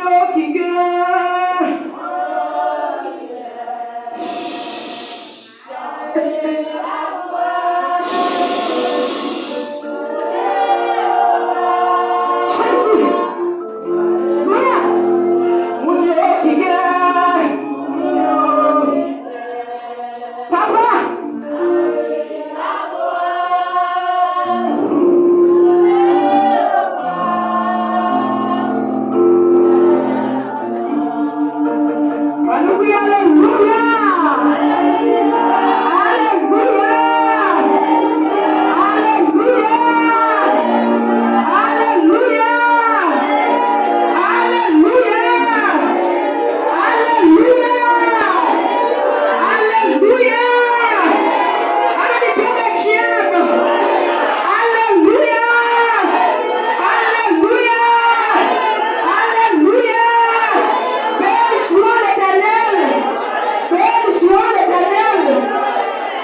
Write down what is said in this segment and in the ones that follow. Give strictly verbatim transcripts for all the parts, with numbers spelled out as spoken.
Ki gen Jezi. Moun yo ki gen Papa. Ann nou kriye alelouya! Alelouya! Alelouya! Alelouya! Alelouya! Alelouya! Alelouya! Alelouya! Alelouya! Alelouya! Béni soit l'Éternel! Béni soit l'Éternel!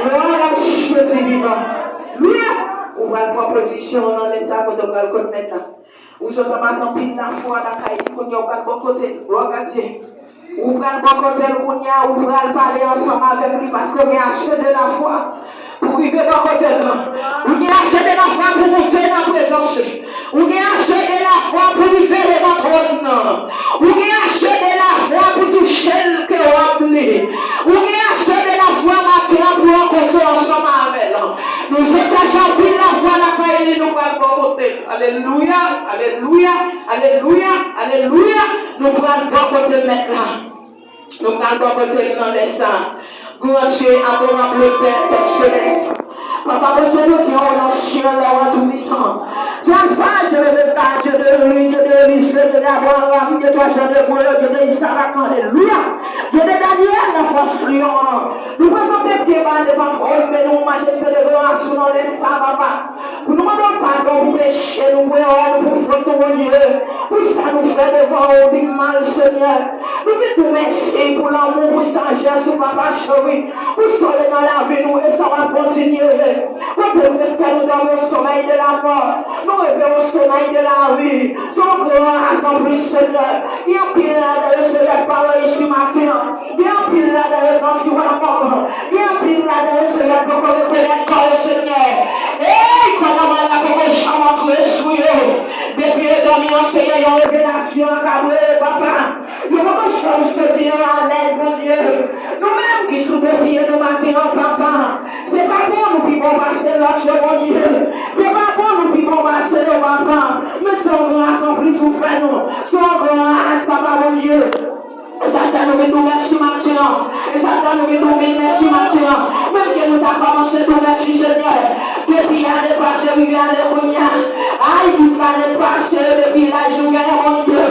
Glwa a Jezi vivan! Alelouya! Ou pral pran pozisyon w nan lè sa a kote w pral konn mèt la. Ou sot anba anpil lafwa lakay li kounye a, ou pral bò kote l. Glwa a Dye. Ou pral bò kote l kounye a, ou pral pale ansanm avèk li paske w gen ase de lafwa pou rive bò kote l. Ou gen ase de lafwa pou monte nan prezans li. Ou gen ase de lafwa pou rive devan twòn nan. Ou gen ase de lafwa pou touche l ke w ap li. Ou gen ase de lafwa maten an pou rankontre ansanm avè l. Nou sot chache anpil lafwa lakay li, nou pral bò kote l. Alelouya, alelouya, alelouya, alelouya. Nou pral bò kote Mèt la. Nou pral bò kote l nan lè sa a. Grandieu, adorable Père céleste. Papa Bondye, nou gen w nan syèl la, w Toupisan. Dieu Alpha, Dieu Omega, Dieu de Louis, Dieu de Elisée, Dieu d'Abraham, Dieu de Jean de Dieu, Dieu de Isaac, alelouya. Dieu de Daniel, nan fòs lyon an. Nou prezante pye ba devan twòn beni w, majeste, de gras ou nan lè sa a, papa. Pou nou mande w padon pou peche nou, pou erè nou, pou fot nou, Bondye. Pou sa nou fè devan w ki mal, Senyè. Nou vin di w mèsi pou lanmou, pou sajès ou, papa cheri. Pou sa w ye nan lavi nou e sa w ap kontinye ye. Kote w te fè nou dòmi o somèy de la mò, nou reveye o somèy de la vi. Se yon gras anplis, Senyè. Gen anpil ladan yo, Senyè, k pa reyisi maten an. Gen anpil ladan yo nan tiwa mò. Gen anpil ladan yo, Senyè, poko rekonèt kò yo, Senyè. Ey, kò nòmal la poko janm antre sou yo. Depi yo dòmi an, Senyè, yon revelasyon akable yo, papa. Yo poko janm santi yo alèz, Bondye. Nou menm ki sou de pye nou maten an, papa. Se pa bon nou pi bon pase lòt yo, Bondye. Se pa bon nou pi bon pase yo, papa. Men se yon gras anplis ou fè nou. Se yon gras, papa Bondye. E sa fè nou vin di w mèsi maten an. E sa fè nou vin di w mil mèsi maten an. Menm ke nou ta kòmanse di w mèsi, Senyè. Depi ane pase rive ane kounye a. Ay, tout ane pase depi laj nou genyen, Bondye.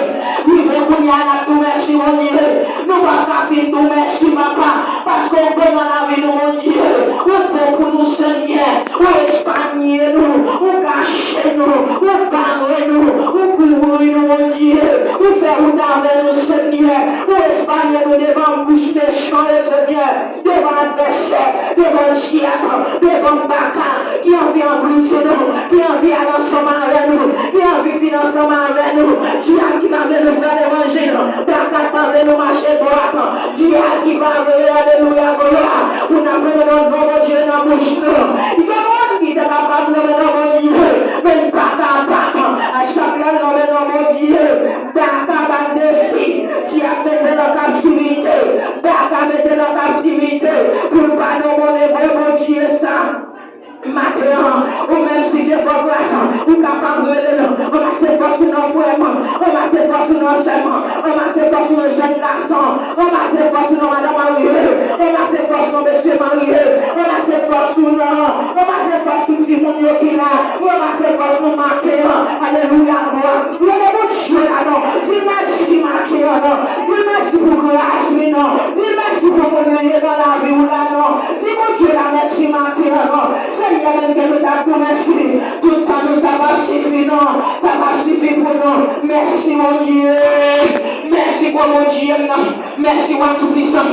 Rive kounye a, n ap di w mèsi, Bondye. Nou p ap ka fin di w mèsi, papa. Paske w bon nan lavi nou, Bondye. Ou bon pou nou, Senyè. Ou espanye nou, ou kache nou, ou bare nou, ou kouvri nou, Bondye. Ou fè wout avè nou, Senyè. Ou espanye nou devan bouch mechan yo, Senyè. Devan advèsè, devan dyab, devan baka ki anvi anbrije nou, ki anvi al ansanm avè nou, ki anvi vin ansanm avè nou. Dyab ki pa vle nou fè levanjil, baka ki pa vle nou mache dwat. Dyab ki pa vle, alelouya, glwa, pou n ap nonmen non Bondye nan bouch nou. Gen moun ki te kapab nonmen non Bondye, men li pa kapab. A chak lè l nonmen non Bondye, baka ba l defi. Dyab mete l an kaptivite. Baka mete l an kaptivite. Pou l pa nonmen non Bondye sa. Maten an, ou menm si te fò gras, ou kapab rele l. Anmase fòs ou nan frè m, anmase fòs ou nan sè m, anmase fòs ou nan jèn gason, anmase fòs ou nan madanm marye, anmase fòs ou nan mesye marye, anmase fòs ou nan, anmase fòs tout timoun yo ki la, anmase fòs nou maten an. Alelouya, glwa. Rele Bondye la non. Di l mèsi maten an non. Di l mèsi pou gras li non. Di l mèsi pou moun li ye nan lavi w la non. Di Bondye la mèsi maten an non. Senyè, menm ke nou t ap di w mèsi, tout tan nou sa p ap sifi non. Sa p ap sifi pou nou. Mèsi Bondye. Mèsi gwo Bondye m nan. Mèsi w Toupisan.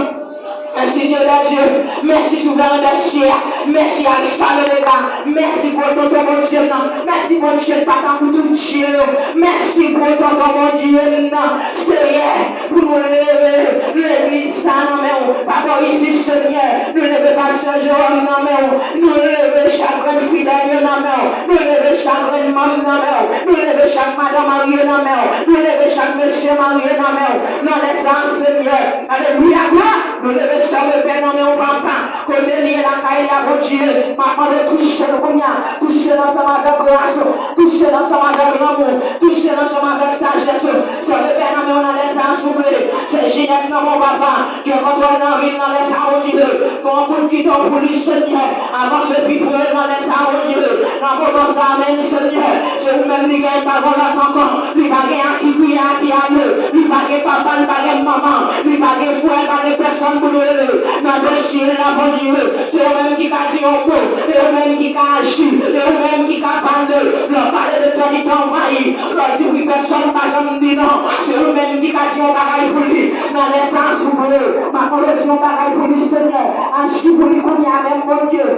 Mèsi, Dye dè Dye. Mèsi, Souvren dè syè. Mèsi, Alfa, Lomega. Mèsi, gwo tonton Bondye m nan. Mèsi, Bondye papa pou tout dye yo. Mèsi, gwo tonton Bondye m nan. Seyè, pou nou leve legliz sa nan men w. Papa isit, Senyè, nou leve pastè Jerome nan men w. Nou leve chak grenn fidèl yo nan men w. Nou leve chak grenn manm nan men w. Nou leve chak madan marye nan men w. Nou leve chak mesye marye nan men w. Nan lè sa, Senyè, alelouya, glwa. Nou leve sè Rebè nan men w, papa. Kote l ye lakay li a, Bondye, m ap mande touche l kounye a. Touche l ansanm avèk gras ou. Touche l ansanm avèk lanmou. Touche l ansanm avèk sajès ou. Sè Rebè nan men w nan lè sa a, souple. Sè Jinèt nan men w, papa. Gen kontwòl nan vi l nan lè sa a, Bondye. Fè yon kout gidon pou li, Senyè. Avanse pi pre nan lè sa a, Bondye. Nan moman sa a menm, Senyè. Se ou menm li gen, pa gen lòt ankò. Li pa gen a ki kriye, a ki ale. Li pa gen papa, li pa gen manman. Li pa gen frè, li pa gen pèsonn pou l rele. Nan dosye l la, Bondye, se ou menm ki ka di yon mo. Se ou menm ki ka aji. Se ou menm ki ka pale. Lè w pale, letènite anvayi. Lè w di wi, pèsonn pa janm di non. Se ou menm ki ka di yon bagay pou li. Nan lè sa a, souple. M ap mande w di yon bagay pou li, Senyè. Aji pou li kounye a menm, Bondye.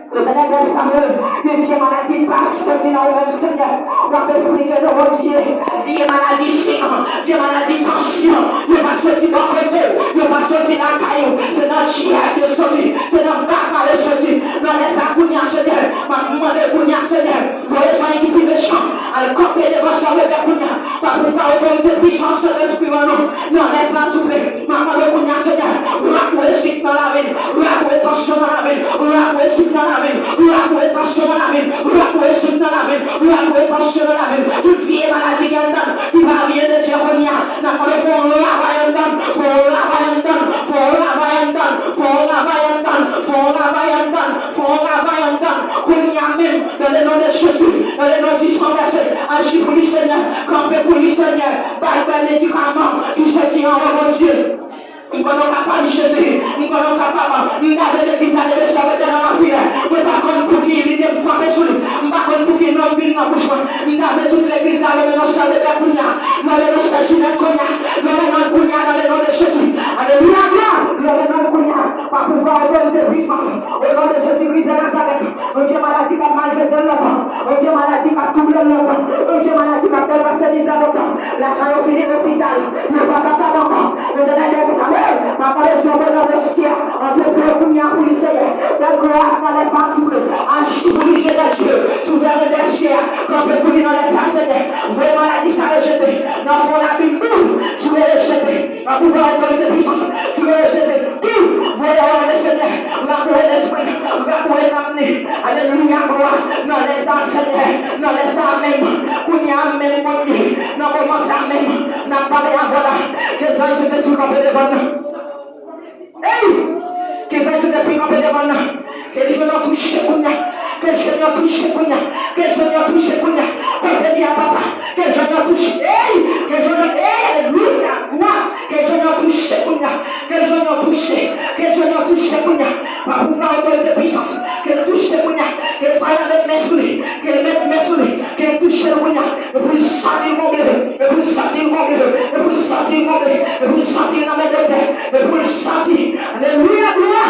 Letènèl dè zame, gen vye maladi ki pa soti nan ou menm, Senyè. W ap esplike nou, Bondye, vye maladi sik, vye maladi tansyon, yo pa soti bò kote w, yo pa soti lakay ou, se nan djab yo soti, se nan baka yo soti. Nan lè sa a kounye a, Senyè, m ap mande kounye a, Senyè, voye zanj ki pi mechan al kanpe devan sè Rebè kounye a. Pa pou fè otorite pwisans Sentespri an non. Nan lè sa a, souple, m ap mande kounye a, Senyè, rakoule sik nan lavi l, rakoule tansyon nan lavi l, rakoule sik nan lavi l, rakoule tansyon nan lavi l, rakoule sik nan lavi l, rakoule tansyon nan lavi l. Tout vye maladi ki anndan, ki pa vyen de Dye kounye a, n ap mande fè yon ravay anndan, fè yon ravay anndan, fè yon ravay anndan, fè yon ravay anndan, fè yon ravay anndan, fè yon ravay anndan. Kounye a menm, dans le nom de Jésus, dans le nom du sang versé, aji pou li, Senyè, kanpe pou li, Senyè, bay bèl medikaman ki soti anwo, Bondye. M konnen w kapab, Jezi. M konnen w kapab. M ta vle legliz la leve sè Rebè nan lapriyè. Mwen pa konn pouki li te frape sou li. M pa konn pouki non vin nan bouch mwen. M ta vle tout legliz la leve non sè Rebè kounye a. Leve non sè Jinèt kounye a. Leve non kounye a nan le non de Jezi. Alelouya, glwa. Leve non kounye a. Pa pouvwa, otorite, pwisans. O non de Jezi Kris de Nazarèt. Yon vye maladi k ap maltrete l lontan. Yon vye maladi k ap touble l lontan. Yon vye maladi k ap fè l pase mizè lontan. Lajan yo fini lopital. Yo pa kapab ankò. Letènèl dè zame, m ap mande si w pran dosye a. Antre pye w kounye a pou li, Seyè. Fè gras nan lè sa a, souple. Aji pou li, Dye dè Dye. Souvren dè syè a. Kanpe pou li nan lè sa a, Seyè. Voye maladi sa a rejete. Nan fon labim, boum, tire rejete. Nan pouvwa, otorite, pwisans, tire rejete. Tou, voye ale, Senyè. Rakoure lespri l, rakoure nanm li. Alelouya, glwa. Nan lè sa a, Senyè, nan lè sa a menm, kounye a menm, Bondye, nan moman sa a menm, n ap pale avè w la. Ke zanj Sentespri kanpe devan nou. Ey! Ke zanj Sentespri kanpe devan nou. Ke l jwenn yon touche kounye a. Ke l jwenn yon touche kounye a. Ke l jwenn yon touche kounye a. Kote li a, papa? Ke l jwenn yon touche. Ey! Ke l jwenn yon, ey, alelouya, glwa. Ke l jwenn yon touche kounye a. Ke l jwenn yon touche. Ke l jwenn yon touche kounye a. Pa pouvwa, otorite, pwisans. Ke l touche kounye a. Ke l met men sou li. Ke l met men sou li. Ke l touche l kounye a. Epi l sòti konble. Epi l sòti konble. Epi l sòti konble. Epi l sòti nan men doktè. Epi l sòti. Alelouya, glwa.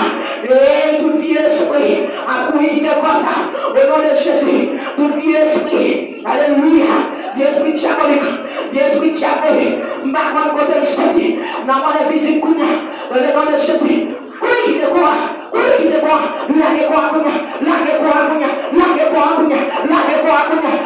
E tout vye espri ap kouri kite kò sa. O non de Jezi. Tout vye espri. Alelouya. Vye espri dyabolik. Vye espri dyabolik. M pa konn kote l soti. Nan mwen vizit kounye a. Nan le non de Jezi. Kouri kite kò a. Kouri kite kò a. Lage kò a kounye a. Lage kò a kounye a. Lage kò a kounye a. Lage kò a kounye a.